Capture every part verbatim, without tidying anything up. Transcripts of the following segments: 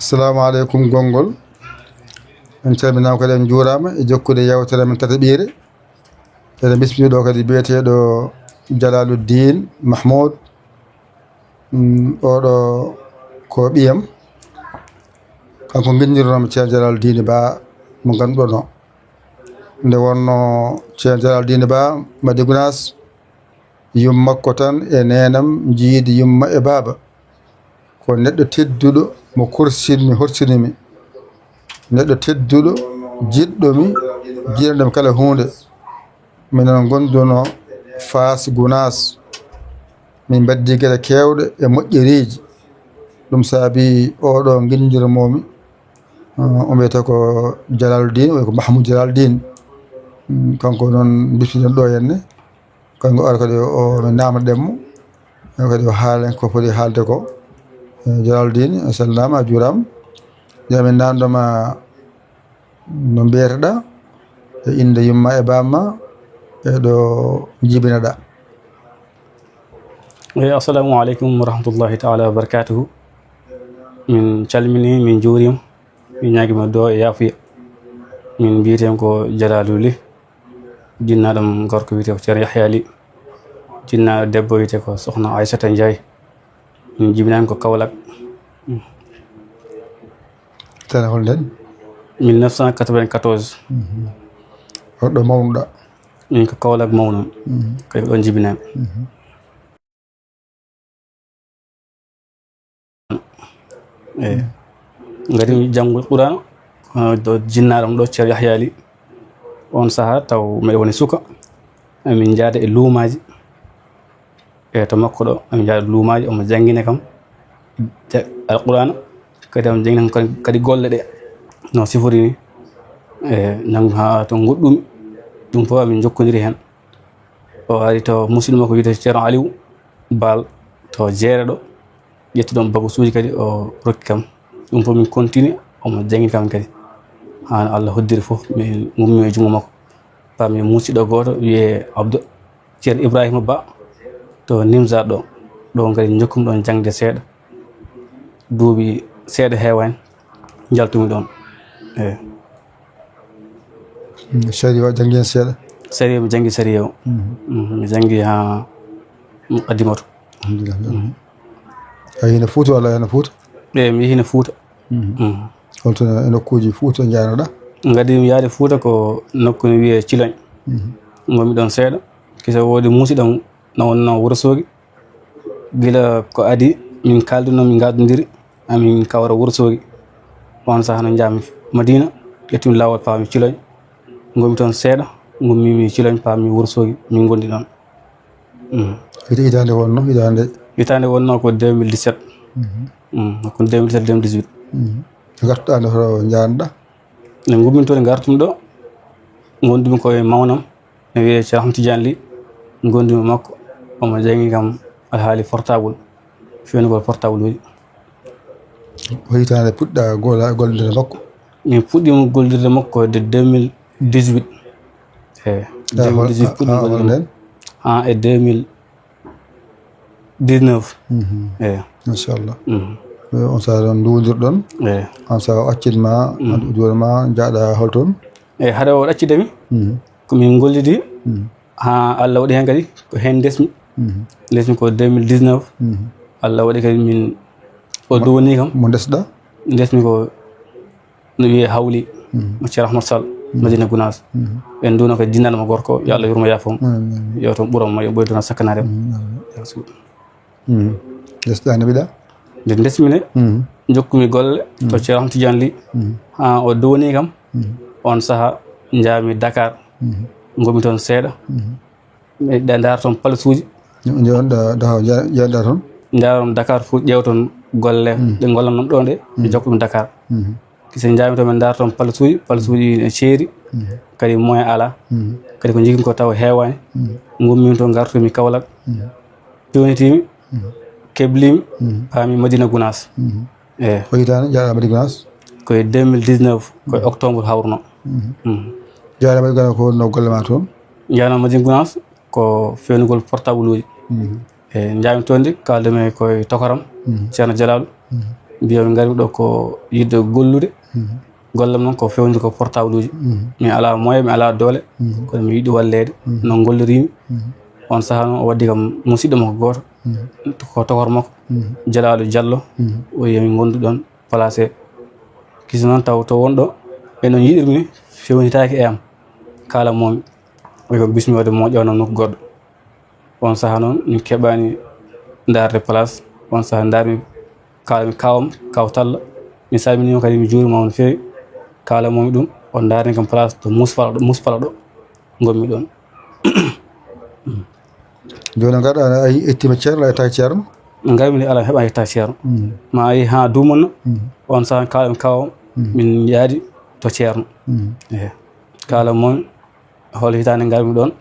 Assalamu aleykum, gonngol. En calminaama kadi, en njuuraama e jokkude yewtere men tataɓiire. Eɗen mbismii ɗo kadi biyeteeɗo Jalaluddin Mahmoud. Mm, oɗo ko ɓiyam. Kanko nginndirnoomi Ceerno Jalaluddin Ba mo ngannduɗon o. Nde wonno Ceerno Jalaluddin Ba, Madina Gunaas, yumma makko tan e neenam njiidi yumma e baaba. Ko neɗɗo tedduɗo mo korsinmi, horsinimi. Neɗɗo tedduɗo, jiɗɗo mi, jiɗanɗo mi kala huunde. Minen ngonduno Faas Gunaas. Min mbaɗdi geɗe keewɗe e moƴƴereeji. Ɗum saabi oɗo nginndirmoomi, uh, o wiyetee ko Jalaluddin, o wiya ko Mahmoud Jalaluddin. Mm, kanko noon mbiftiɗen ɗo henne. Kanko ara kadi o, min naamnoɗen mo. O kadi o haalen ko foti haalde ko. Eh, Jalaluddin, a salminaama, a juuraama. Yo min naamndo ma no mbiyeteɗaa, e innde yumma e baaba ma, e ɗo njibinaɗaa. Eyi, assalamu aleykum wa rahmatullahi taala wa barakatuhu. Min calmini, min njuurima, min ñaagima du'a e yaafuya. Min mbiyeten ko Jalalu Ly, jinnaaɗo gorko wiyetee ko Ceerno Yahya Ly, jinnaaɗo debbo wiyetee ko Sokhna Aissata Ndiaye. Min jibinaama ko Kaolack. Tana hol nden? Mille neuf cent quatre-vingt-quatorze. Mhm. Hoɗo mawnuɗaa? Min ko Kaolack mawnu. Mhm. Kadi ko ɗon jibinaami. Mhm. Eyi. Ngari janngo Qur'an, hono ɗo jinnaaɗo am ɗo, Ceerno Yahya Ly. On sahaa taw miɗo woni suka. Emin njaada e luumaaji. E to makko ɗo, omo jaa luumaaji, omo janngina kam ja-, Alqur'aana, kadi omo janngina kam kadi, kadi golle ɗe no sifori ni. E nanngu haa to ngoɗɗumi, ɗum fof amin njokkondiri heen. O ari to musidɗo makko wiyetee Ceerno Aliou Baal to Jeere ɗo, ƴetti ɗoon bagusuuji kadi o rokki kam. Ɗum fof min continue, omo janngina kam kadi. Haa Allah hoddiri fof, min ngummi e junngo makko. Paami musidɗo gooto wiyee Abdou, Ceerno Ibrahima Ba to Nimzaat ɗo. Ɗo kadi njokkumi ɗoon jaŋde seeɗa. Duuɓi seeɗa heewaani, njaltumi ɗoon. Eyi. Mm, sariya o janngi heen seeɗa? Sariya, mi janngi sariya o. Mhm. Mm, mi janngi haa muqaddimatu. Alhamdulillah. Mhm. A yehii Fuuta walla a yehaani Fuuta? Eyi, mi yehii Fuuta. Mhm. Mhm. Holto e nokkuuji Fuuta njaarnoɗaa? Ngadi mi yahde Fuuta ko nokku no wiyee Ciloñ. Mhm. Ngonmi ɗoon seeɗa. Kisa woodi musidɗo am no wonnoo Wuro Soogi. Gila ko adii, min kaalduno, min ngaadondiri, amin kawra Wuro Soogi. Oon sahaa no njahmi Madina, ƴettumi laawol paami Ciloñ. Ngonmi toon seeɗa, ngummimi Ciloñ, paami Wuro Soogi, min ngondi ɗoon. Mm. Hita-, hitaande wonnoo, hitaande? Hitaande wonnoo ko deux mille dix-sept. Mhm. Mm, ko deux mille dix-sept, deux mille dix-huit. Mhm. Ngartuɗaa nde hoto njaarnoɗaa? Nde ngummi toon, ngartumi ɗo, ngondumi ko e mawnam, ne wiyee Ceerno Ahmad Tidiane Ly, ngondumi e makko, omo janngi kam alhaali portable, fewnugol portable uji. Ko hitaande puɗɗaa gola-, gollondirde makko? Min puɗɗiima gollondirde makko ko de deux mille dix-huit. Eyi, ah, deux mille dix-huit hol-, puɗɗiimi ah, ah, gollondirde. Haa e deux mille dix-neuf. Mhm. Eyi. Machallah. Mhm. Eyi, on sahaa ɗoon nduwondirɗon. Eyi. On sahaa o accid ma, mhm, on jooni ma, njaaɗa hol toon? Eyi, hade o accide mi. Mhm. Ko min ngollidi. Mhm. Haa Allah waɗi heen kadi, ko heen ndesmi. Mhm. Ndesmi ko deux mille dix-neuf. Mhm. Allah waɗi kadi min, o duwoni kam. Mo ndesɗaa? Ndesmi ko no wiyee Hawli, mhm, mo Ceerno Ahmad Sall, mhm, Madina Gunaas. Mhm. En nduwno ko jinnaaɗo mo gorko, yo Allah yurmo yaafo mo. Amin, amin. Yo toon ɓuro mo, yo ɓoydu toon sakkanaare. Amin, amin. Yo Allah suuɗ. Mhm. Ndesɗaa ne mbiɗa? Nde ndesmi ne, mhm, njokkumi golle to, mhm, Ceerno Ahmad Tidiane Ly. Mhm. Haa o duwoni kam. Mhm. Oon sahaa njaami Dakar. Mhm. Ngomi toon seeɗa. Mhm. Mi ɗa-, ndaara toon palasuuji. Njo-, njo-, nda-, da-, nja-, njaada toon? Ndaara toon Dakar fof, ƴeewa toon golle, mm, ɗe ngollanoo ɗo nde, mi, mm, jokka ɗum Dakar. Mhm. Kisa njaami toon, min ndaara toon palasuuji, palasuuji ne ceeri, mhm, kadi moyen alaa. Mhm. Kadi ko njogimi ko taw heewaani. Mhm. Ngummi toon, ngartumi Kaolack. Mhm. Peewnitiimi. Mhm. Keblim, paami Madina Gunaas. Eyi. Ko hitaande njaaɗaa Madina Gunaas? Ko e deux mille dix-neuf, ko e octobre hawruno. Njaaɗaa Madina Gunaas, ko wonno golle ma toon? Njaaɗaa Madina Gunaas ko fewnugol portable uji. Eyi, njaami toon de, kaalde mi ko e tokoram, Ceerno Jalaalu. Mbiyomi ngari ɗo ko yiɗde gollude. Gollam noon ko fewnde ko portable uji. Mi alaa moyen, mi alaa doole. Kono mi yiɗi walleede. Noon ngollirimi. On sahaa noon o waddi kam musidɗo makko gooto. Ko tokor makko. Jalaalu Jallo. O yemi ngondu ɗoon placé. Kisi noon taw to wonɗo. E noon yiɗirmi fewnitaaki e am. Kala momi. Ɓe ko bismi wadde mo ƴeewna nokku goɗɗo. On sahaa noon min keɓaani ndaarde place. On sahaa ndaarmi kaalmi kaawam, kaaw Talla. Mi salminiima kadi, mi juuriima on feewi. Kala momi ɗum, on ndaarni kam place to Muspala ɗo, Muspala ɗo ngonmi ɗoon. Jooni ngarɗa a ettima ceerno, a yettaaki ceerno? Ngarmi nde alaa heɓa yetta ceerno. Ma a yi haa duumanno, on sahaa kaalmi kaawam, min yaadi to ceerno. Ehe. Kala momi, hol hitaande ngarmi ɗoon,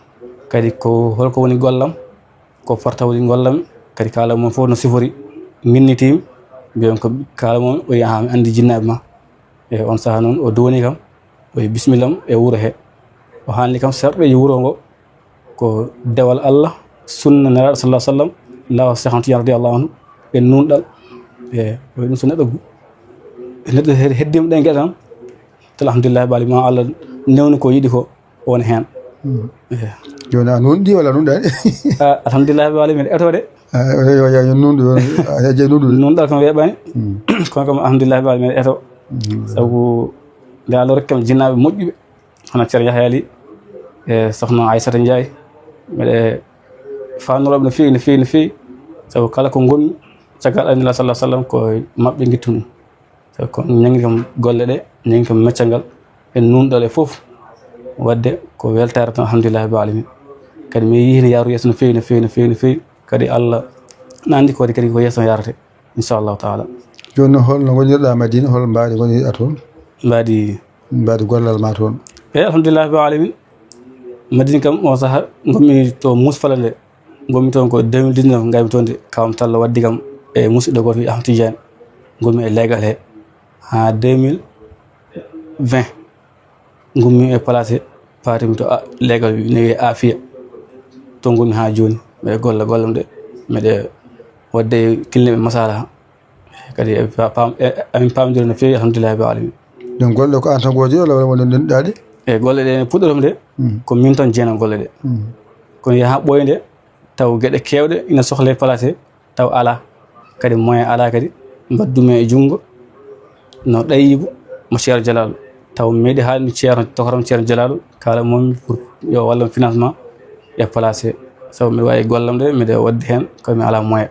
kadi ko holko woni gollam, ko portable gollam, kadi kala momi fof no sifori, minnitiimi, mbiyan ko kala momi, o yi haa mi anndi jinnaaɓe ma. E on sahaa noon, o duwani kam, o yi bismillah am e wuro he. O haalni kam sarɗeeji wuro ngo, ko dewal Allah, sunna Nelaaɗo sallallahu alaihi wasallam, laawol Seex Ahmad Tijaan radiyallahu anhu, e nuunɗal. E o yi ɗum so neɗɗo, neɗɗo hed-, heddiima ɗeen geɗe tan, tan alhamdulillahi baali ma Allah newni ko yiɗi ko. Woni heen. Ehe. Jooni a nuunɗi walla a nuunɗaani? Ah, alhamdulillahi rabbil alamin, eto de. Ah, yo, yo, yo, yo nuunɗu, yo, a yajja nuunɗu. Nuunɗal kam weeɓaani. Kono kam alhamdulillahi rabbil alamin, eto. Sabu nde Allah rokki kam jinnaaɓe moƴƴuɓe, hono Ceerno Yahya Ly, e sohna Aissata Ndiaye. Mbeɗe faamnorooɓe no feewi, no feewi, no feewi. Sabu kala ko ngonmi, caggal Annabi sallallahu alaihi wasallam, ko maɓɓe ngittumi ɗum. Tawi ko ñaŋi kam golle ɗe, ñaŋi kam meccal ngal, e nuunɗal e fof. Waɗde ko weltaare tan, alhamdulillahi rabbil alamin. Kadi mi yii hino yaaru yeeso no feewi, no feewi, no feewi, no feewi. Kadi Allah na anndi ko waɗi kadi ko yeeso yarate, inchallahu taala. Jooni noon, holno ngonirɗa Madina, hol mbaadi ngonirɗa toon? Mbaadi. Mbaadi gollal ma toon? Eyi, alhamdulillahi rabbil alamin. Madina kam, on saha ngonmi to Muspala nde. Ngonmi toon ko deux mille dix-neuf, ngarmi toon de, kawam Talla waddi kam e musidɗo gooto wiya Ahmad Tidiane. Ngonmi e leegal he haa deux mille vingt. Ngonmi e place he, paatimi to a-, leegal ne wiye Afia. Toon ngonmi haa jooni. Mbeɗe golla gollam de, mbeɗe waɗde e kilneeɓe masalaha. Kadi e pa-, pam-, e, amin pamdira no feewi, alhamdulillahi rabbil alamin. Ɗum golle ko an tan gooto walla wona ndenɗaɗi? E golle ɗe ne puɗɗotomi de, ko min tan jeenan golle ɗe. Kono yaha ɓooyde, taw geɗe keewɗe ina sohlee place he, taw alaa. Kadi moyen alaa kadi, mbaddumi e junngo, no ɗayibu, mo Ceerno Jalaalu. Taw mi meeɗi haalde Ceerno, tokoram Ceerno Jalaalu, kala momi pour yo wallam financement e place he. Sabu mbiɗa waawi gollam de, mbiɗa waɗde heen, kono mi alaa moyen.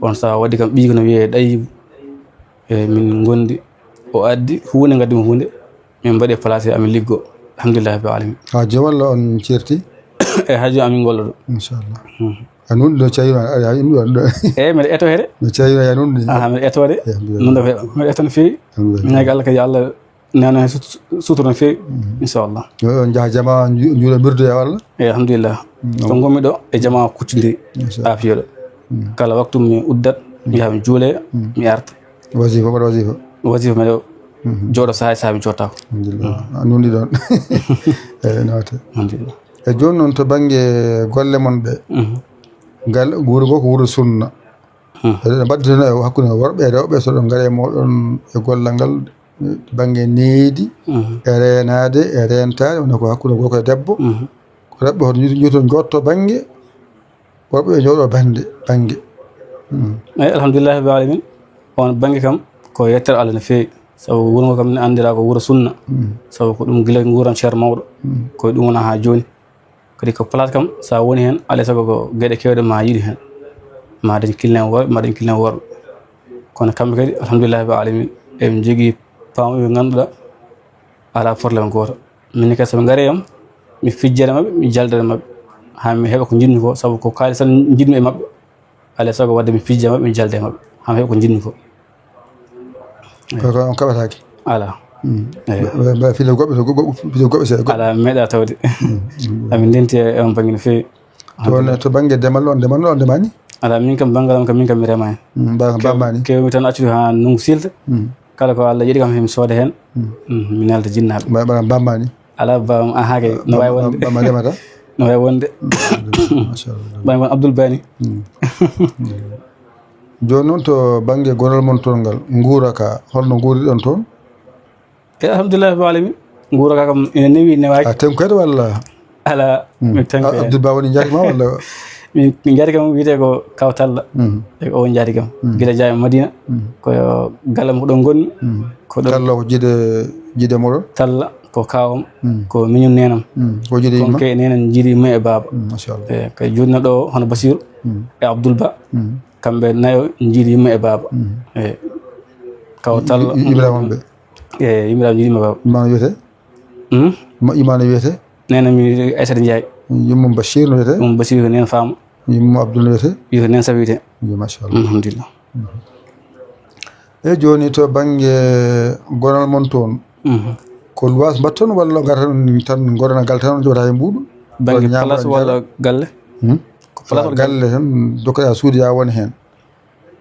On saha waɗi kam ɓiyko no wiyee ɗayibu. E min ngondi, o addi huunde, ngaddi mo huunde, min mbaɗi e place he, amin liggo. Alhamdulillahi rabbil alamin. Haa jooni walla on ceerti? E haa jooni amin ngolla ɗo. Inchallah. A nuunɗi ɗo cayno, a, a nuunɗi ɗo. E mbeɗa eto he de. No cayno, a nuunɗi. Aha, mbeɗa eto de. Alhamdulillah. Nuunɗo ko mbeɗa eto no feewi. Alhamdulillah. Mi ñaagi Allah kadi Allah nana heen sut-, sutura no feewi, inchallah. Yo on njaha jamaa, nju-, njuula mbirdoya walla? Eyi, alhamdulillah. To ngonmi ɗo, e jamaa kuccondiri, afiya ɗo. Kala waktu mi uddat, mi yaha mi juulee, mi arta. Wasifa, mbaɗa wasifa? Wasifa mbeɗa jooɗo sahaa e sahaa mi jooɗtaako. Alhamdulillah. A nuunɗi ɗoon. Eyi, note. Alhamdulillah. E jooni noon to bannge golle mon ɗe, ngal wuro ngo ko wuro sunna. Eɗen mbadditano e hakkunde worɓe e rewɓe, so ɗon ngara e mooɗon e gollal ngal, bannge needi, e reenaade, e reentaade, wona ko hakkunde gorko e debbo. Ko rewɓe hoto njuuto, njuuto njotto bannge, worɓe ɓe njooɗo bannde, bannge. Eyi, alhamdulillahi rabbil alamin. On bannge kam, ko yettere Allah no feewi. Sabu wuro ngo kam ne anndira ko wuro sunna. Sabu ko ɗum gila nguuran ceer mawɗo. Ko ɗum wona haa jooni. Kadi ko place kam, so a woni heen, alaa e sago ko geɗe keewɗe ma yiɗu heen. Ma dañ client worɓe, ma dañ client worɓe. Kono kamɓe kadi, alhamdulillahi rabbil alamin, eɓe njogii paamuɓe ɓe ngannduɗaa alaa problème gooto. Min kadi, so ɓe ngari e am, mi fijjere maɓɓe, mi jaldere maɓɓe. Haa mi heɓa ko njiɗmi ko, sabu ko kaalis tan njiɗmi e maɓɓe. Alaa e sago waɗde mi fijja maɓɓe, mi jalda e maɓɓe. Haa mi heɓa ko njiɗmi ko. Ko, ko on kaɓataake? Alaa. Eyi. Mba, mba, mba filo goɗɓe, to goɗ-, goɗ-, filo goɗɓe seeɗa, goɗ- Alaa, mi meeɗa tawde. Amin ndenti e on bannge no feewi. To, to bannge demal, on demal, on demani? Ala, min kam banngal am kam, min kam mi rema heen. Mm, ba-, Kew-, bambani. Kewmi tan accude haa ndunngu silta. Mm. Kala ko Allah yiɗi kam, mi sooda heen. Mm. Mm, mi nelda jinnaaɓe. Ba-, ba-, bambani. Ala, ba, aha, kay, no waawi wonde. Ba-, ba-, bambani remata? No waawi wonde. Mm, machallah. Ba-, ba-, Abdoul Bani. Mm. Jooni noon, to bannge gonal mon toon ngal, nguura ka, holno nguuriɗon toon? E, alhamdulillahi rabbil alamin. Nguura ka kam ina newi, newaaki. A tenkoyɗo walla? Ala, Mm. mi tenkoyani. A, Abdoul Ba woni njaati ma walla? Min, min njaati kam wiyetee ko Kaw Talla. Mm. E o njaati kam. Mm. Gila Jaay Madina. Mm. Ko yo galle am ko ɗon ngonmi. Mm. Ko ɗon. Talla ko jiide, jiide moɗon? Talla ko kaawam. Mm. Ko miñum neenam. Mm. Ko jiide yumma? Konke neenam jiidi yumma e baaba. Mm, machallah. E, kay jooni ɗo hono Basiru Mm. e Abdoul Ba. Mm. Kamɓe nayo jiidi yumma e baaba. Mm. E, Kaw Talla. I-, i-, Ibrahima ɓe? E, yumma jiidi yumma e baaba. Imam wiyetee? Hmm? Ma-, imam wiyetee? Neenam mi Aysata Njaay. Yummum Bachir no wiyetee? Yummum Bachir ko neen faama. Yummum Abdoul no wiyetee? Wiyetee neen Safi wiyetee. Yo, machallah. Alhamdulillah. Mhm. E jooni to bannge gonal mon toon, Mhm. ko luwaas mbaɗton walla ngartan tan ngorana gal tan, jogata e mbuuɗu? Bannge walla ñaamata place walla galle? Hmm? Ko place walla galle tan, dokkoɗa suudu ya won heen.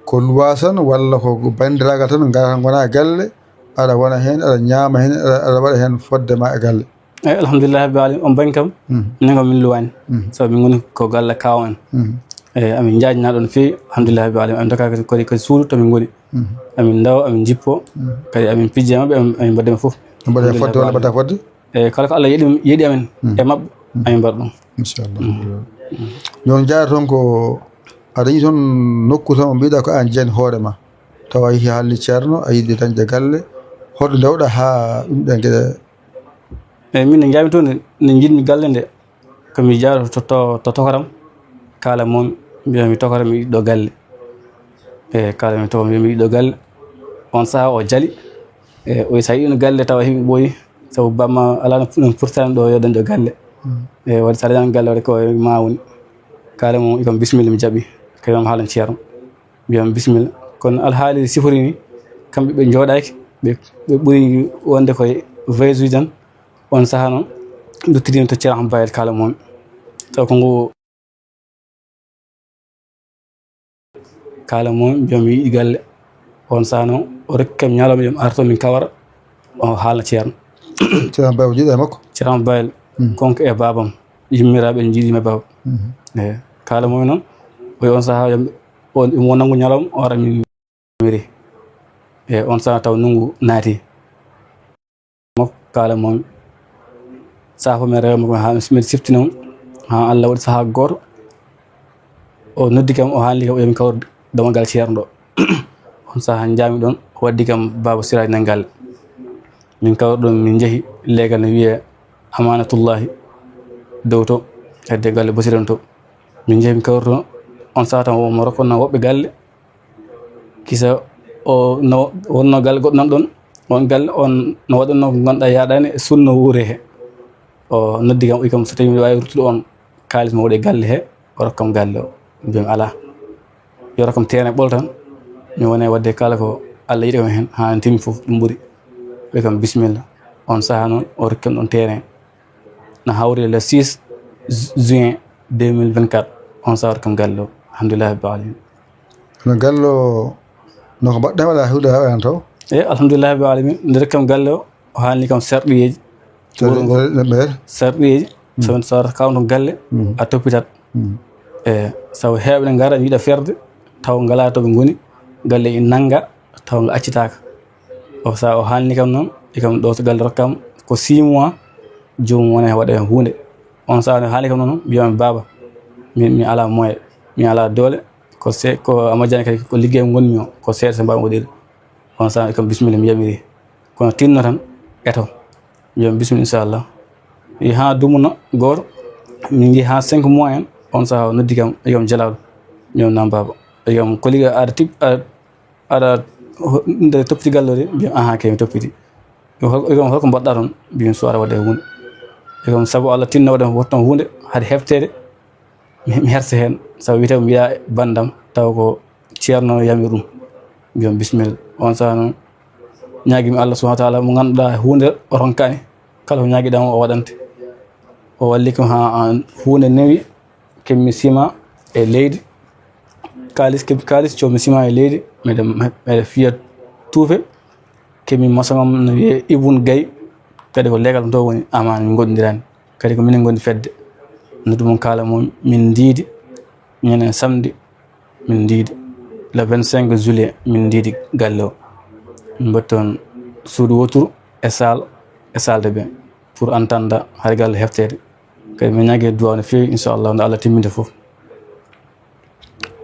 Ko luwaas tan walla ko banndiraagal tan, ngara ngona galle, aɗa wona heen, aɗa ñaama heen, aɗa, aɗa waɗa heen fodde ma e galle? Eyi, alhamdulillahi rabbil alamin, on bannge kam, Mm. minen kam min luwaani. Mm. Sabu min ngoni ko galle kaaw en. Mm. Eyi, amin njaajnaa ɗon feewi, alhamdulillahi rabbil alamin. Amin ndokka kadi, kadi, kadi suudu to min ngoni. Mm. Amin ndawa, amin njippo, Mm. kadi amin pijja e maɓɓe, amin, amin mbaɗda heen fof. Mbaɗa heen fodde walla mbaɗa fodde? Eyi, kala ko Allah yeɗi, yeɗi amin Mm. e maɓɓe, Mm. amin mbaɗa ɗum. Inchallah. Mm. Jooni njaara toon ko a dañi toon nokku tan mbiɗa ko an jeyan hoore ma. Tawa a yehi haalni ceerno, a yiɗi dañde galle. Hoto ndewɗa haa ɗum ɗen geɗe? Eyi, min nde njahmi toon, nde, nde njiɗmi galle nde, ko mi jaaro to, to, to tokoram, kaala moom, mbiyami tokoram mi yiɗi ɗo galle. Eyi, kaala mi tokoram mbiyami mi yiɗi ɗo galle. On sahaa o jali. Eyi, o wi, "So a yiɗino galle tawa heɓi ɓooyi, sabu bamma alaa no, no purtani ɗo yo dañde galle." Mm. Eyi, waɗi so a dañaani galle waɗi ko ma woni. Kaala moom wi kam, "Bisimilla, mi jaɓi." Kañum haalan ceerno. Mbiyam, "Bisimilla." Kono alhaali sifori ni, kamɓe ɓe njooɗaaki, ɓe, ɓe ɓuri wonde koye village uji tan. On sahaa noon, nduttidiimi to Ceerno Ahmad Bayel, kaala moom. Taw ko ngu kaala moom, mbiyam, mi yiɗi galle. On sahaa noon, o rokki kam ñalawma, mbiyam, "Arto min kawra." O haalna ceerno. Ceerno Bayel, o jiiɗa e makko? Ceerno Bayel, Hmm. konko e baabam, yummiraaɓe en njiiɗi yumma e baaba. Mhm. Eyi, kaala moom noon, o wi on sahaa, yo, on, mo nanngu ñalawma, o ara min miri. Eyi, on sahaa taw ndunngu naati. Mo kaala moom, sahaa fof min rewa mo, haa min siftina mo, haa Allah waɗi sahaa gooto. O noddi kam, o haalni kam, o wiya min kawru damaggal ceerno ɗo. On sahaa njaami ɗon, o waddi kam Baaba Siraaji Nangal. Min kawru ɗon, min njehi leegal no wiyee Amaanatullaahi dow to, hedde galle Basiru en to. Min njehi, min kawru toon. On sahaa tan, o mo rokkonno woɓɓe galle. Kisa o no wonno galle goɗɗo nan ɗon. On galle, on no waɗanno ko ngannduɗaa yaaɗaani e sunna wuure he. O noddi kam, o wi kam, so tawi miɗo waawi ruttude on kaalis mo waɗi e galle he, o rokkam galle o. Mbiyam, alaa. Yo rokkam terrain ɓolo tan. Mi wona e waɗde kala ko Allah yiɗi kam heen, haa timmi fof ɗum ɓuri. Wi kam, bisimilla. On sahaa noon, o rokki kam ɗon terrain. Na hawri le six juin deux mille vingt-quatre. On sahaa o rokki kam galle o. Alhamdulillahi rabbil alamin. No galle o, no ko mbaɗɗaa waɗa huude waɗan taw? E, alhamdulillahi rabbil alamin. Nde rokki kam galle o, o haalni kam sarɗiyeeji. Sarɗi-, Wuro ngo. Sarɗi-, sarɗiyeeji. Mm. So, so a kawno galle, Mm. a toppitat. Mm. E, sabu heewɓe ne ngara, yiɗa ferde, taw ngalaa to ɓe ngoni, galle ina nannga, taw nga accitaaka. O sa o haalni kam noon, e kam ɗo to galle rokkam ko six mois, joomum wona e waɗa heen huunde. On sahaa ne haalni kam noon, mbiyam, baaba, min mi alaa moyen, mi alaa doole, ko se-, ko a majjani kadi ko liggey ngonmi o, ko seeɗa so mbaawmi waɗirde. On sahaa kam, bisimilla, mi yamiri. Kono tinno tan, eto. Mbiyam, bisimilla, inchallah. Yehi haa dumunna gooto, min njehi haa cinq mois en, on sahaa o noddi kam, wi kam, Jalaalu, mbiyam, naam baaba. Wi kam, ko liggey aɗa tip-, aɗa, aɗa ho-, nde toppiti galle o de? Mbiyam, ahan kay, mi toppiti. Wi kam, hol-, wi kam, holko mbaɗɗaa toon? Mbiyam, so aɗa waɗa e huunde. Wi kam, sabu Allah tinno waɗa wotton huunde, haade hefteede. Mi, mi hersa heen, sabu wiyetee ko mbiyaa banndam, taw ko ceerno yami ɗum. Mbiyam, bisimilla. On sahaa noon, ñaagimi Allah subhanahu wa taala mo ngannduɗaa huunde o ronkaani, kala ko ñaagiɗaa mo o waɗante. O walli kam haa huunde newi, kemmi sima e leydi, Kaalis, keɓi kaalis, coomi sima e leydi, meɗen, meɗen fiya tuufe. Keɓi maçon am no wiyee Ibun Gay, kadi ko leegal to woni, amaan min ngoɗindirani. Kadi ko minen ngondi fedde. Noddu mum kaala mum, min ndiidi, ñande samedi, min ndiidi. Le vingt-cinq juillet, min ndiidi galle o. Min mbaɗi toon suudu wooturu e saal, e salle de bain pour entendre hari galle hefteede. Kadi min ñaagi duwaaw no feewi, inchallah, nde Allah timminde fof.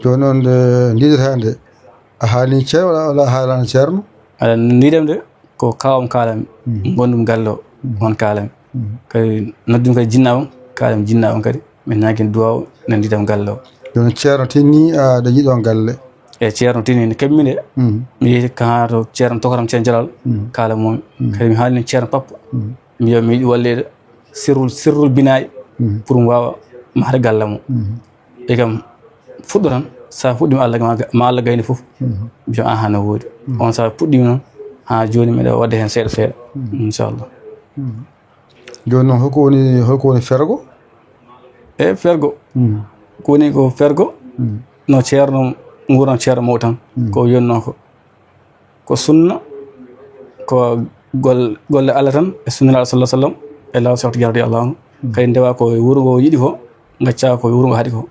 Jooni noon nde ndiidataa nde, a haalii ceerno walla, walla a haalaani ceerno? Aɗa ndiidam de, ko kaawam kaalami, Mm. ngonɗum galle o, Mm. on kaalami. Mm. Kadi noddum kadi jinnaawam, kaalami jinnaawam kadi, min ñaagin duwaaw nde ndiidam galle o. Jooni ceerno tinni aɗa yiɗi on galle? E ceerno tinni ne keɓmi de, Mm. mi yehi ka haa to ceerno tokoram ceerno Jalal, Mm. kaala momi. Mm. Kadi mi haalni ceerno pappa, Mm. mi wiya mi yiɗi walleede sirrul, sirrul binaayi, Mm. pour mi waawa mahde galle mo. Mm. E kam, fuɗɗo tan, so a fuɗɗiima Allah, ma, ma Allah gayni fof. Mhm. Mbiya, "Aha, no woodi." Mhm. On so a fuɗɗiima noon, haa jooni mbeɗa waɗde heen seeɗa seeɗa. Mhm. Inchallah. Mhm. Jooni noon, holko woni, holko woni fergo? E fergo. Mhm. Ko woni ko fergo? Mhm. No ceerno, nguurno ceerno mawɗo tan. Mhm. Ko wiyatnoo ko. Ko sunna, ko gol-, golle Allah tan e sunna Nulaaɗo sallallahu alaihi wasallam, e laawol Seex Tijaan radiyallahu anhu. Mm. Kadi ndewa ko wuro ngo yiɗi ko, ngacca ko wuro ngo haɗi ko.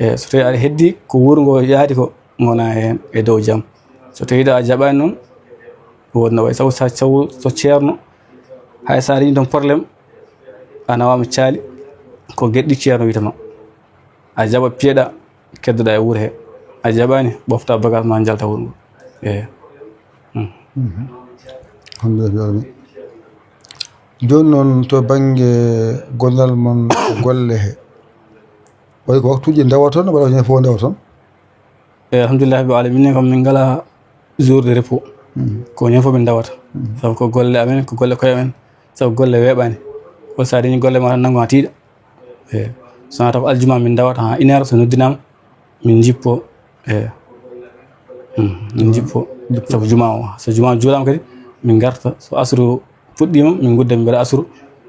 E so tawi aɗa heddi ko wuro ngo yaadi ko, ngona heen e dow jam. So tawi a jaɓaani noon, wonno way. Sabu sa, sabu so ceerno, hay sa dañi toon problème, a nawaama caali, ko geɗɗi ceerno wiyata ma. A jaɓa piyeɗa, keddoɗa e wuuro he. A jaɓaani, ɓofta bagage ma, njalta wuuro ngo. Eeyi. Mm. Mhm. Alhamdulillah, rabbil alamin. Jooni noon, to bannge gondal mon e golle he, waɗi ko waktuuji ndewoton, walla ko ñande fof ndewoton? Eeyi, alhamdulillah, rabbil alamin, minen kam min ngalaa jour de repos. Mm. Ko ñande fof min ndewata. Mm. Sabu ko golle amen, ko golle koye amen. Sabu golle weeɓaani. Ko so a dañi golle ma tan, nanngu haa tiiɗa. Eeyi. So wonaa taw ko aljuma min ndewata haa une heure, so noddinaama, min njippo. Eeyi. Mm, min njippo. Sabu juma o, so juma o juulaama kadi, min ngarta. So asru fuɗɗiima, min ngudda, min mbaɗa asru,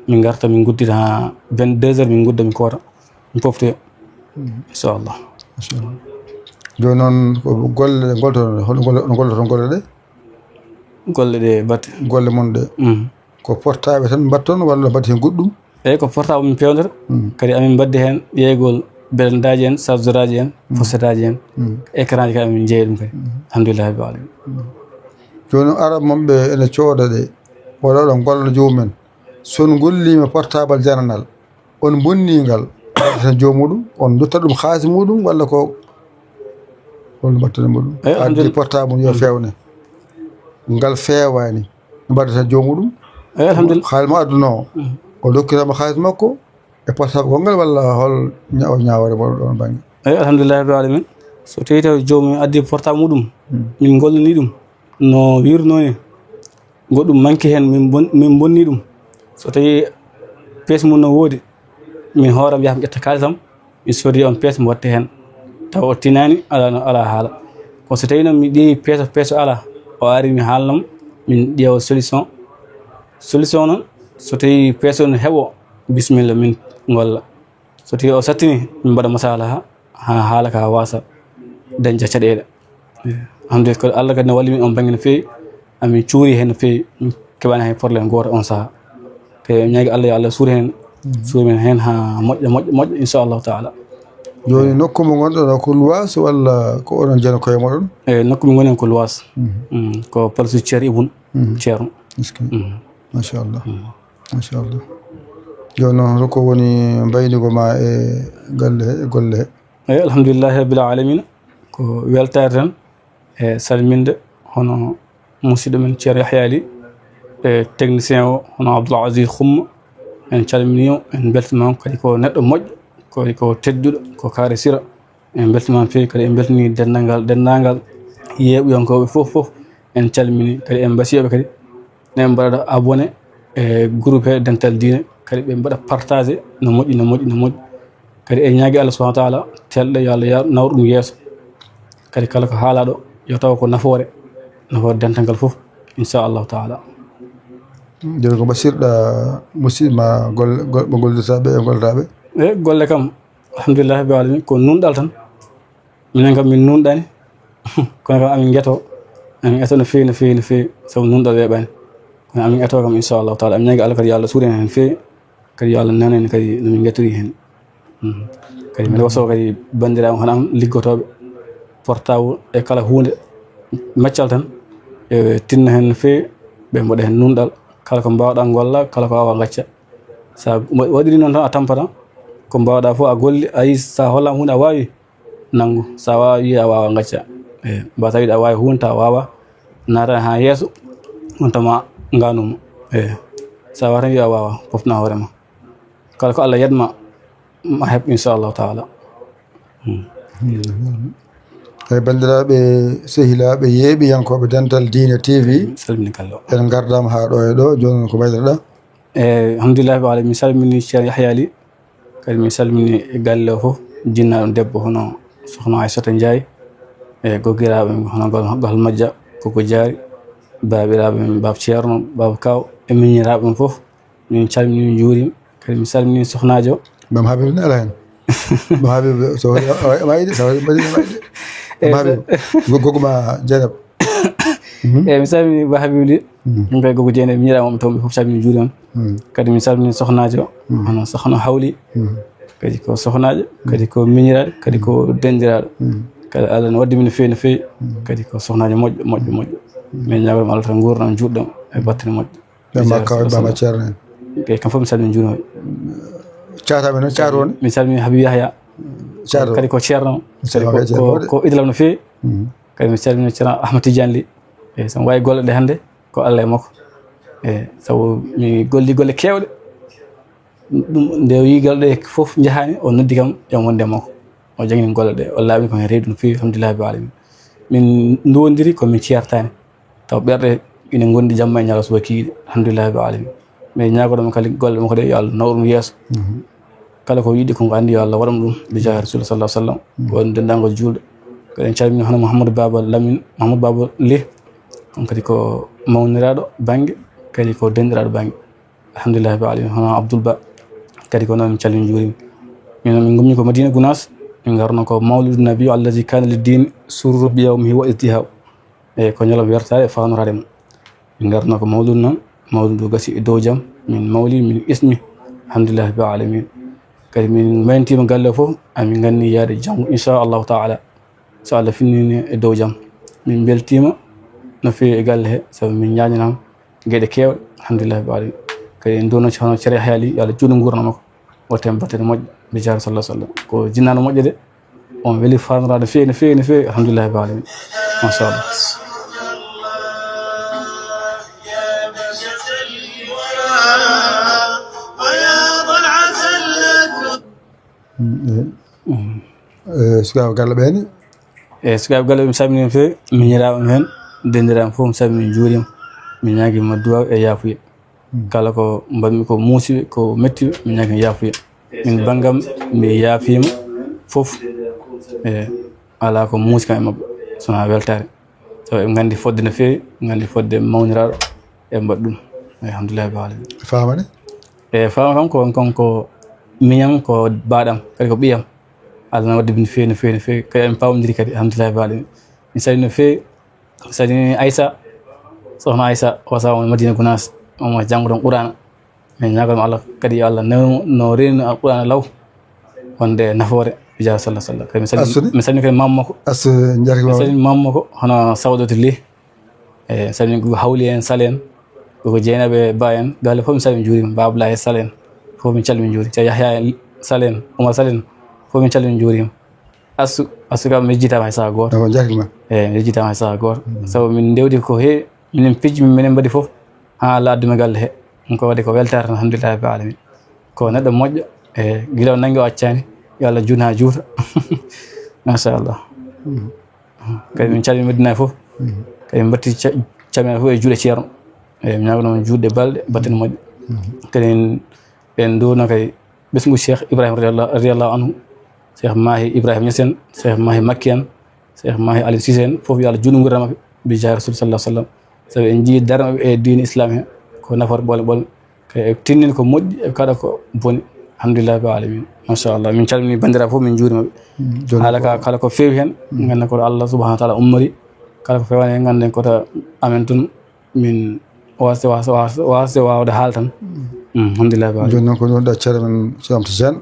min ngarta, min nguddita haa vingt-deux heures, min ngudda, min koota, min poftoya. Mm. Inchallah. Machallah. Jooni noon, ko golle ɗe ngoltoton, hol golle, no ngolloton golle ɗe? Golle ɗe batte. Golle mon ɗe? Mm. Ko portable tan mbatton walla mbaɗi heen goɗɗum? Eeyi, ko portable min peewnata. Mm. Kadi amin mbaddi heen ƴeeygol belendaaji en, chargeuraaji en, Mm. posetaaji en, Mm. écranji kadi amin njeeya ɗum kadi. Mm. Alhamdulillahi rabbil alamin. Mm. Jooni noon, arab mon ɓe ene cooda ɗe, walla oɗon ngolla joomum en. So on ngolliima portable jananal, on bonni ngal, waɗata joom muɗum, on dutta ɗum xaalis muɗum, walla ko holno mbaɗton e muɗum? Eeyi, addi alhamdulillah. Portable mum yo Mm. feewne. Ngal feewaani. Mbaɗata joom muɗum. Eeyi, alhamdulillah. Xaalis mo adduno o. Mm. O dokkitama xaalis makko e portable gonngal walla hol ña-, o ñaawoore mo ɗon bannge? Eeyi, alhamdulillahi rabbil alamin. So tawi taw joomum addi portable muɗum, Mm. min ngollani ɗum no wirnoo ni, goɗɗum manki heen, min bon-, min bonni ɗum. So tawi pièce mum no woodi, min hooram yaha mi ƴetta kaalisam, mi soodi on pièce mi watta heen. Taw o tinaani, alaa no, alaa haala. Ko so tawi noon mi ƴeewi pièce, pièce alaa, o ari mi haalnam, min ƴeewa solution. Solution noon, so tawi pièce o no heɓo, bisimilla min ngolla. So tawi o sattini, min mbaɗa masalaha, haa haala ka waasa dañde caɗeele. Hannde ko Allah kadi ne walli min on bannge no feewi, amin cuuri heen no feewi, min keɓaani hay problème gooto on sahaa. Te ñaagi Allah, yo Allah suur heen, Mm. suur men heen haa moƴƴa, moƴƴa, moƴƴa, inchallahu taala. Jooni nokku mo ngonɗon o ko luwaas walla ko onon jeyi koye moɗon? E nokku mo ngonɗen ko luwaas. Mm. Mm, ko palsu Ceerno Ibun, Mm. Ceerno. Est-ce que? Mm. Machallah. Mm. Machallah. Jooni noon ko woni mbaynigo ma e galle he, e golle he? Eeyi, alhamdulillahi rabbil alamina. Ko weltaare tan e salminde hono musidɗo men Ceerno Yahya Ly, e technicien o hono Abdoul Aziz Xumma. En calminii mo, en mbeltaniima mo, kadi ko neɗɗo moƴƴo, kadi ko tedduɗo, ko kaari sira. En mbeltaniima feewi, kadi en mbeltanii denndaangal, denndaangal yeeɓuyankooɓe fof, fof. En calminii, kadi en mbasiyooɓe kadi. Ne mbaɗa abonné e groupe he Dental Diine, kadi ɓe mbaɗa partagé, no moƴƴi, no moƴƴi, no moƴƴi. Kadi en ñaagi Allah subhanahu wa taala, telɗe yo Allah ya-, nawru ɗum yeeso. Kadi kala ko haalaaɗo, yo taw ko nafoore, nafoore dental ngal fof, inchallahu taala. Jooni ko mbasirɗa musidɓe ma golle, gol-, ɓe ngollirta ɓe e gollata ɓe? E golle kam, alhamdulillahi rabbil alamin, ko nunɗal tan. Minen kam min nunɗani, kono kam amin ngeto, amin eto no feewi, no feewi, no feewi, sabu nunɗal weeɓani. Kono amin eto kam, inchallahu taala, amin ñaagi Allah kadi yo Allah suuɗen heen feewi, kadi yo Allah nanen kadi no min ngetori heen. Mhm. Kadi mbiɗa wasoo kadi banndiraaɓe hono am liggotooɓe portable e kala huunde, maccal tan, e tinna heen no feewi, ɓe mbaɗa heen nunɗal, kala ko mbaawɗaa ngolla, kala ko waawaa ngacca. Sa wa-, waɗiri noon tan a tampata, ko mbaawɗaa fof a golli, a yi sa hollaama huunde a waawi, nanngu. Sa waawaa wiya a waawaa ngacca. Eyi, mbaasaa wiide a waawi huunde tawa a waawaa, naata haa yeeso, on tama ngaanuma. Eyi, sa waawaa tan wiya a waawaa, poftanaa hoore ma. Kala ko Allah yad ma, ma heɓ inchallahu taala. Hmm. Eyi, banndiraaɓe, sehilaaɓe, yeeɓiyankooɓe Dental Diine T V, Salmini kallo. En ngardaama haa ɗo e ɗo, jooni noon ko mbaynoɗaa? Eyi, alhamdulillahi rabbil alamin, mi salmini Ceerno Yahya Ly, kadi mi salmini e galle o fof, jinnaaɗo debbo hono sokhna Aissata Ndiaye, e goggiraaɓe am hono Gal-, Gal Majja, Koko Diary, baabiraaɓe am, Baaba Ceerno, Baaba Kaw, e miñiraaɓe am fof. Min calmini, min njuurima, kadi mi salmini sokhnajo. Mam Habib ne ala hen. Mam Habib, so, waɗi, waɗi, waɗi, waɗi, waɗi. Mam Habib, go-, gogo ma Dieynaba. Mhm. Eyi, mi salmini Ba Habib Ly. Mhm. Min kay gogo Dieynaba, miñiraaɓe am toon ɓe fof, salmini, njuurima. Mhm. Kadi mi salmini sokhnajo, mhm, hono sokhna Hawli. Mhm. Kadi ko sokhnajo, kadi ko miñiraaɗo, kadi ko dendiraaɗo. Mhm. Kadi Allah no waddi min no feewi, no feewi. Mhm. Kadi ko sokhnajo moƴƴo, moƴƴo, moƴƴo. Mhm. Min ñaagoo Allah tan nguurndam juutɗam e battane moƴƴe. Ɓe Makka, ɓe Baba Ceerno en. Ɓe kam fof mi salmini, njuurima. Caataaɓe noon, caato won? Mi salmini Habib Yahya. Caato. Kadi ko Ceerno. Kadi ko, ko, ko idlam no feewi. Mhm. Kadi mi salmini Ceerno Ahmad Tidiane Ly. Eyi, so mi waawi golle ɗe hannde, ko Allah e makko. Eyi, sabu mi golli golle keewɗe. Ɗum, nde o yii golle ɗe fof njahaani, o noddi kam, yo mi wonde e makko. O jangini golle ɗe, o laaɓini ko heen reedu no feewi, alhamdulillahi rabbil alamin. Min nduwondiri ko min ceertaani. Taw ɓerɗe ina ngondi jamma e ñalawma subaka kikiiɗe, alhamdulillahi rabbil alamin. Min ñaagoto mo kadi golle makko ɗe, yo Allah naw ɗum yeeso. Mhm. Kala ko yiɗi ko ngo anndi, yo Allah waɗan ɗum, bi jaahi Rasul sallallahu alaihi wasallam. Mhm. Won denndaangal juulɓe. Kadi en calmini hono Mouhamadou Baba Lamine, Mouhamadou Baba Ly, on kadi ko mawniraaɗo bannge, kadi ko denndiraaɗo bannge. Alhamdulillahi rabbil alamin. Hono Abdoul Ba, kadi ko noon, min calmini, njuurima. Min, min ngummi ko Madina Gounass, min ngarno ko Mawlidu Nabi allazi kana lid dini sururu bi yawmihi wa izdihaw. E ko ñalawma wertaade e faandoraade mo. Min ngarno ko mawludu noon, mawludu gasi e dow jam, min mawli, min ismi, alhamdulillahi rabbil alamin. Kadi min mayntiima galle o fof, amin nganni yaade janngo, inchallahu taala, so Allah finnini e dow jam. Min mbeltiima no feewi e galle he, sabu min ñaañanaama geɗe keewɗe, alhamdulillahi rabbil alamin. Kadi en nduwno hono Ceerno Yahya Ly, yo Allah juutnu nguurndam makko. O tem battane moƴƴe, bi jaahi Rasul sallallahu alaihi wasallam. Ko jinnaano moƴƴo de, on weli faandoraade no feewi, no feewi, no feewi, alhamdulillahi rabbil alamin. Machallah. Mm, eh. Mm. Eh, sukaaɓe galle ɓe ne? Eyi, sukaaɓe galle, mi salmini on feewi, miñiraaɓe am heen, denndiraaɓe am fof, mi salmini, njuuriima. Mi ñaagiima duwaaw e yaafuya. Mm. Kala ko mbaɗmi ko muusiɓe, ko mettiɓe, mi ñaagii yaafuya. Min banngam, mi yaafiima fof. Eyi, alaa ko muusi kam e maɓɓe, so wonaa weltaare. Sabu eɓe nganndi fodde no feewi, nganndi fodde mawniraaɗo, eɓe mbaɗi ɗum. Eyi, alhamdulillahi rabbil alamin. Faama ne? Eyi, faama kam ko, kanko miñam, ko baaɗam, kadi ko ɓiyam. Allah na waddi no feewi, no feewi, no feewi. Kadi emin paamondiri kadi, alhamdulillahi rabbil alamin. Mi salmini no feewi, mi salmini Aissa, sokhna Aissa, o saawa mo Madina Gounass, omo janngo ɗoon Qur'aana. Min ñaagoto mo Allah kadi, yo Allah newnu mo no reenino Alqur'aana law, wonde nafoore, bi jaahi Rasul sallallahu alaihi wasallam. Kadi mi salmini, mi salmini kadi maam makko. Assu, njarki mi salmini maam makko, hono Sawdatu Ly. E, mi salmini gogo Hawli en, Sal en, gogo Dieynaba Ba en, galle fof mi salmini, njuuriima, Ba Abdoulaye Sal en, fof min calmini, njuuriima. Ceerno Yahya Sal en, Oumar Sal en, fof min calmini, njuuriima. Assu, Assu kam mi yejjitaama hay saha gooto. Awa, njarki ma. Eyi, mi yejjitaama hay saha gooto. Mm. Sabu min ndewdi ko heewi, minen pijji, minen mbaɗi fof, haa laaɓdumi galle he. Ɗum ko waɗi ko weltaare tan, alhamdulillahi rabbil alamin. Ko neɗɗo moƴƴo, e gila o nanngi o accaani, yo Allah juutnu haa juuta. Machallah. Mm. Kadi min calmini Madina fof. Mm. Kadi min mbaɗti ca-, calmina fof e juuɗe Ceerno. Eyi, mi ñaagoto mo juutɗe balɗe, battane moƴƴe. Mm. Kadi en, en nduwno kadi ɓesngu Cheikh Ibrahima radiyallahu, radiyallahu anhu, Cheikh Mahi Ibrahima Niass en, Cheikh Mahi Makki en, Cheikh Mahi Aliou Cissé en, fof yo Allah juutnu nguurndam maɓɓe, bi jaahi Rasul sallallahu alaihi wasallam. Sabu en njii darnde maɓɓe e diine Islam he, ko nafoore ɓoole ɓoole. Kadi eɓe tinnina ko moƴƴi, eɓe kaɗa ko boni. Alhamdulillahi rabbil alamin. Machallah, min calmini banndiraaɓe fof, min njuurima ɓe. Haala ka kala ko feewi heen, ngannda ko Allah subhanahu wa taala ummori. Kala ko feewaani heen, ngannden ko to amen tun, min waasde, waasde, waasde, waasde waawde haal tan. Alhamdulillahi rabbil alamin. Jooni noon ko ɗum ɗo ceerno men Cheikh Amadou Tidiane.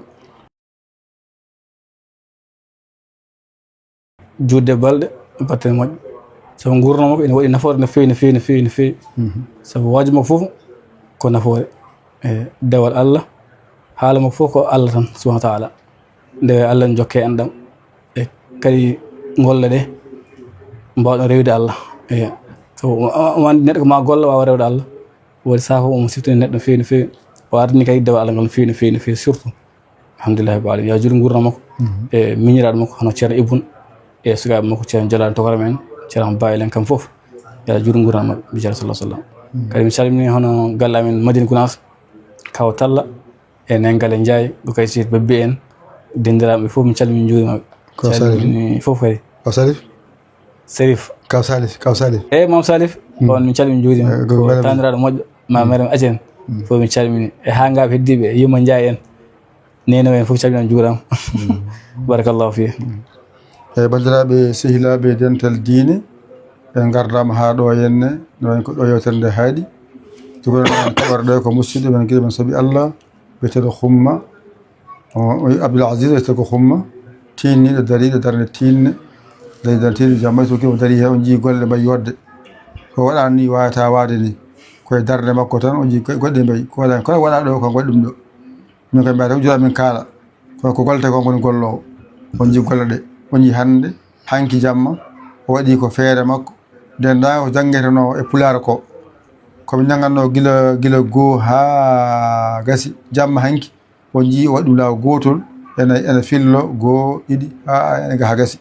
Juutde balɗe, batte moƴƴe. Sabu nguurndam makko ene waɗi nafoore no feewi, no feewi, no feewi, no feewi. Sabu waaju makko fof ko nafoore. E dewal Allah, haala makko fof ko Allah tan, subhanahu wa taala. Ndewe Allah ne jokke enɗam. E kadi golle ɗe, mbaawɗon rewde Allah. E sabu o, o, o anndi neɗɗo ko ma golla waawa rewde Allah. Waɗi saha fof omo siftini neɗɗo no feewi, no feewi. O ardini kadi dewal Allah ngal no feewi, no feewi, no feewi, surtout. Alhamdulillahi rabbil alamin. Yo Allah juutnu nguurndam makko. E miñiraaɗo makko hono Ceerno Ibun. E sukaaɓe makko Ceerno Jalal Tokoro men, Ceerno Ba en kam fof. Yo Allah juutnu nguurndam maɓɓe, bi jaari sallallahu alaihi wasallam. Kadi mi salmini hono galle amen Madina Gunaas, Kaw Talla, e Nengale Njaay, Bukay Siit Babbi en, denndiraaɓe fof mi calmini, njuurima ɓe. Ko Salif. Calmini fof kadi. Ko Salif? Serif. Kaw Salif, Kaw Salif. E Mam Salif, on min calmini, njuurima. E, ko ko bana taniraaɗo moƴƴo, ma Meram Acen. Fof min calmini. E haa ngaaɓe heddiiɓe, Yumma Njaay en. Neene men fof calminama, juurama. Barakallahu fii. E banndiraaɓe, sehilaaɓe, dental diine, en ngardaama haa ɗo henne, no wayi ko ɗo yewtere nde haaɗi. Jogoɗen on kaɓorɗe ko musidɗo men, giɗo men, sabi Allah, biyeteeɗo Xumma, o, o, Abdul Aziz, wiyetee ko Xumma, tiinniiɗo, dariiɗo darnde tiiɗnde, dari darnde tiiɗnde, jamma so kimo darii heen, on njii golle mbayi yodde. Ko waɗaani ni waawata waade ni. Ko e darnde makko tan, on njii goɗɗe mbayi. Ko waɗaani, ko waɗaa ɗo, kanko waɗi ɗum ɗo. Min kadi mbaɗa tan ujuraa min kaala. Kono ko gollete ko, on woni golloowo. On njii golle ɗe. On njii hannde, hanki jamma, o waɗi ko feere makko. Ndenndaangal ko janngetenoo e Pulaar ko, ko min njanngatnoo gila, gila goo haa gasi. Jamma hanki, on njii o waɗi ɗum laawol gootol, ene, ene fillo, goo, ɗiɗi, haa, ene ga haa gasi.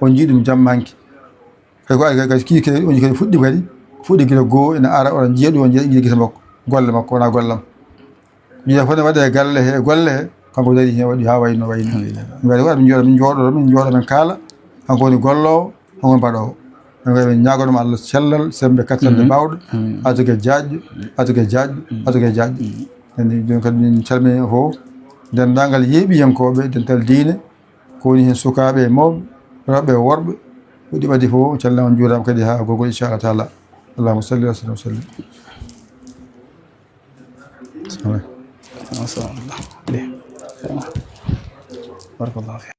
On njii ɗum jamma hanki. Kadi ko ari kadi, kadi kii kadi, on njii kadi fuɗɗi kadi, fuɗɗi gila goo, ene ara, oɗon njiya ɗum, on njiya gila gite makko, golle makko, wonaa golle am. Mbiya fof ne waɗe galle he, golle he, kanko darii heen waɗi haa wayi no wayi ni. Alhamdulillah. Mi waɗi waɗa, min njooɗo, min njooɗo, min njooɗo, min kaala. Kanko woni golloowo, kanko woni baɗoowo. Min mbiya min ñaagoto mo Allah cellal, semmbe, kattanɗe, baawɗe, arsugue jaajɗo, arsugue jaajɗo, arsugue jaajɗo. En jooni kadi min calmini o fof, denndaangal yeeɓiyankooɓe, dental diine, ko woni heen sukaaɓe e mawɓe, rewɓe e worɓe, ɓe ɗi ɓadii fof, calminama, njuuraama kadi haa gogol, inchallah taala. Allahumma salli wa sallim wa sallim. Masha Allah. Barakallahu fiik.